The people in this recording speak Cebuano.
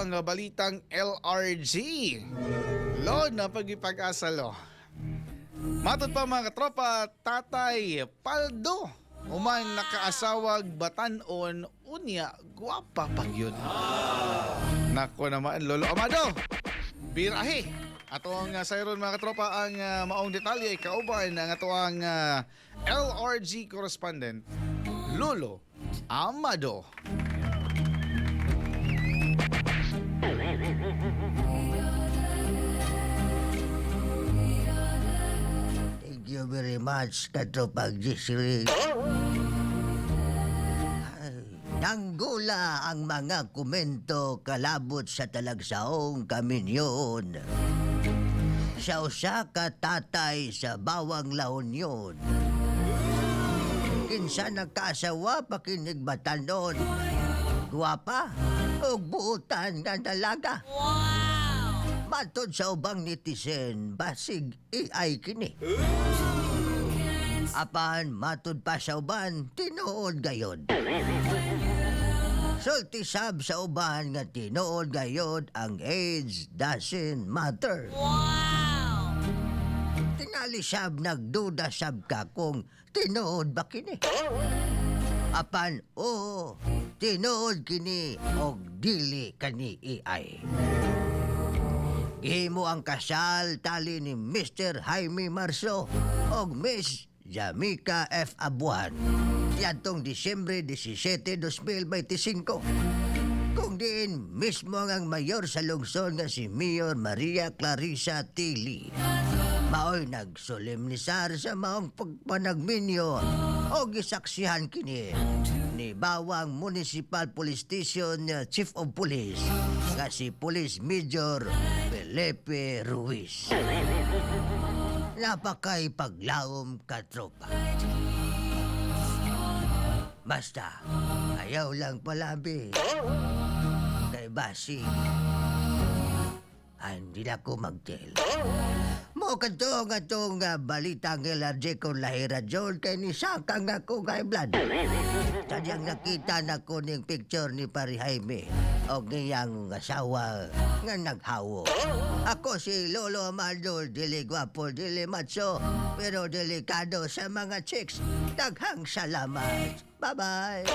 ang Balitang LRG. Lo, napagipag-asa lo. Matod pa, mga katropa, Tatay Paldo. Human nakaasawag batanon, unya, guwapa pag yun. Nako naman, Lolo Amado. Birahe. Ato ang sayron, mga katropa, ang maong detalye kauban ang ato ang LRG correspondent, Lolo Amado. Thank you very much, Katropag Jisri. Nanggula ang mga komento kalabot sa talagsaong kaminyon. Sa usa ka tatay sa Bawang, La Union. Kinsa nagkaasawa pakinig batanon. Guwapa ug buutan nga dalaga. Matod sa ubang netizen, basig AI kini. Apan matod pa sa uban, tinuod gayod. Sulti sab sa uban nga tinuod gayod ang age doesn't matter. Wow! Tingali sab nagduda sab ka kung tinuod ba kini. Apan oo, tinuod kini og dili kani AI. Gihimo ang kasal tali ni Mr. Jaime Marzo og Miss Jamaica F. Abuan yadtong Disyembre 17, 2025. Kung diin mismo ang mayor sa lungsod nga si Mayor Maria Clarissa Tili maoy nagsolemnisar sa maong pagpanagminyo o gisaksihan kini ni Bawang Municipal Police Station Chief of Police nga si Police Major Felipe Ruiz. Napakay paglaom, katropa. Basta, ayaw lang palabi. Kay basi, ay, hindi na ako mag-tell. Mo kadto nga itong balitang LRJ ko lahira John kay ni Saka nga ko kay blood. Sadyang nakita na ko ning picture ni Pari Jaime o ngiyang asawa nga naghawo. Ako si Lolo Amado, dili gwapo, dili macho, pero delikado sa mga chicks. Daghang salamat. Bye-bye.